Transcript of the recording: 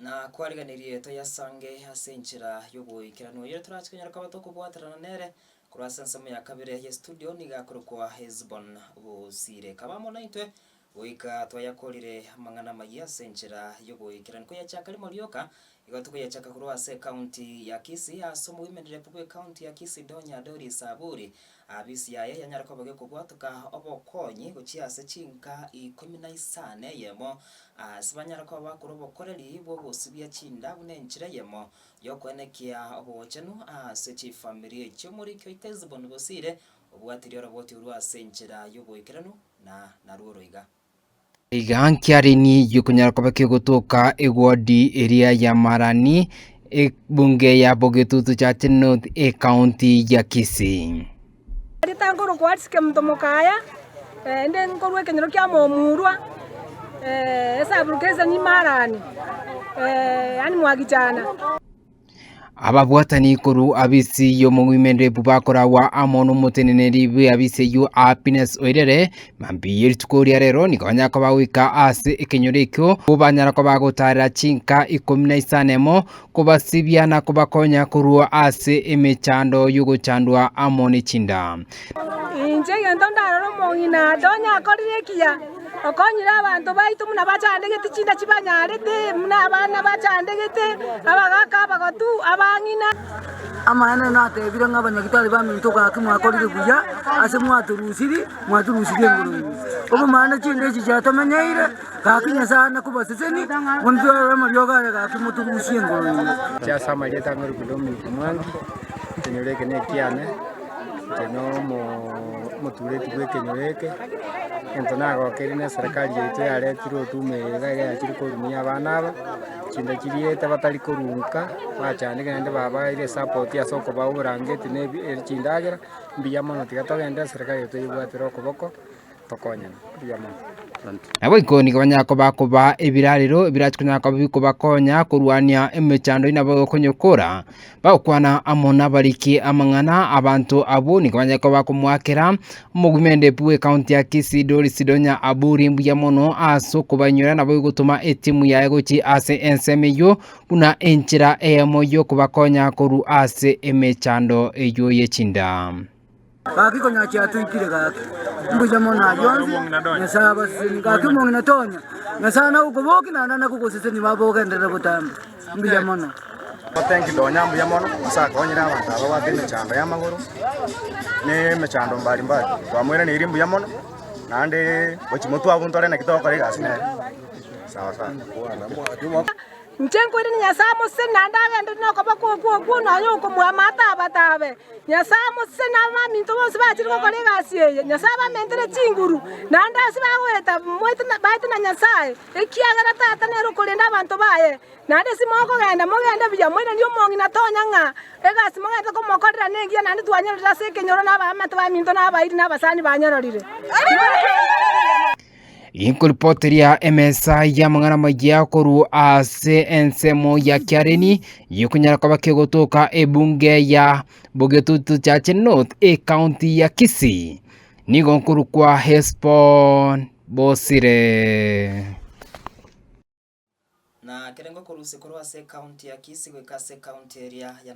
Na kwariganirie toyasange ase enchera y'oboikeranu. Oyore torache konyora koba tokobwaterana nere korwa ase ensemo ya kabere ye studio nigo akorokwa Hesbon Bosire. Kaba amo naintwe goika twayakorire amang'ana amayia ase enchera y'oboikeranu. Koyachaka rimo rioka, igo tokoyachaka korwa ase ecounty ya Kisii ase omoimererep bw'ecounty ya Kisii Donya Doris Aburi Abisi yaye yanyara koba gekobwatoka obokonyi gochia ase chinka ikomi na isano eyemo, ase banyare koba bakora obokoreri bw'ogosibia chinda buna enchera eyemo y'okoenekia obochenu ase chifamiri echio. Omoriki oito Hesbon Bosire obwatirie oroboti orwo ase enchera y'oboikeranu na narwo oro iga. Iga nkiareni yokonyara koba kegotoka ewodi eria ya Marani, ebunge ya Bogetutu Chache North, ecounty ya Kisii. Erieta nkorokwa Arisike Mtomokaya, inde nkorwa ekenyoro kia Momurwa, esabulocation Marani, yaani Mwagichana. Ababwatani korwa abisi y'omogwimende bakoragwa amo nomoteneneri bw'eabisi eyio Happiness Oirere, mambia ye rituko ria rero nigo banyara koba goika ase ekenyoro ekio, banyara koba gotarera chinka ikomi na isano emo, kobasibia na kobakonya korwa ase emechando y'ogochandwa amo ne chinda. Inche egento ndarore omong'ina Adonia akorire ekiya, Okonyire abanto baito buna bachandegete chinda chibanyarete, buna abana bachandegete, abagaaka abagotu, abang'ina. Amaene natebire ng'a abanyagitari baminto gaki mwakorire buya ase mwatorusirie, mwatorusirie engoro ime. Obomaene chinda echi chiatomenyeire, gaki Nyasae ane kobaseseni, bono twarora amariogo aya gaki motorusie engoro ime. Inche ase amarieta ang'e Dominic Mwangi, ekenyoro eke nekiane, inche no omotureti bw'ekenyoro eke. Egento nagokeire na eserekari yaito yaretire otume eye iga iga yachire korumia abana aba, chinda chiriete batari korunka, bachandeke naende babaeire esapoti ase okobaa oborangeti na ebi chindagera, mbuya mono tiga togende eserekari yaito eyebwatire okoboko, tokonyane, mbuya mono. Naboigo nigo banyara koba kobaa ebirarero ebirache konyara koba bikobakonya korwania emechando inabo egokonyokora. Bagokwana amo nabariki amang'ana, abanto abwo nigo banyare koba bakomoakera omogwimende bw'ecounty ya Kisii Doris Donya Aburi mbuya mono ase okobainyora naboigo gotoma etimu yaye gochia ase ensemo eyio buna enchera eyemo y'okobakonya korwa ase emechando eyio ye chinda. Gaki konya chiatoikire gaki. Mbuya mono ayio onsi, Nyasae abasesenie. Gaki omong'ina tonya, Nyasae nagokobokie naende nagogosesenia baba ogenderere botambe. Mbuya mono. Thank Donya mbuya mono ase akonyire abanto aba babwate emechando y'amagoro na emechando mbari mbari. Twamoiraneiri mbuya mono naende gochia motwe abwo ntore naki togokora egasi nere. Sawa sawa. Inche nkoirania Nyasae amosesenie naende agenderere nokoboko okwo okwo nonya okomoama ataba-tabe. Nyasae amosesenie na abaminto bonsi bachire gokora egasi eye. Nyasae abamentere chinguru, naende ase bagoeta moete baete na Nyasae, ekiagera Tata nere okorenda abanto baye. Naende ase mokogenda, mogende buya, moiranie omong'ina tonya ng'a egasi mogenderete komokorera nengiya naende twanyorire ase ekenyoro na abaamate baminto na abairi na abasani banyororire. Ginkoripoteria emesa y'amang'ana amayia korwa ase ensemo ya Kiareni, yekonyara koba kegotoka ebunge ya Bogetutu Chache North, ecounty ya Kisii. Nigo nkorokwa Hesbon Bosire. Na kerengo korusia korwa ase ecounty ya Kisii goika ase ecounty eria ya.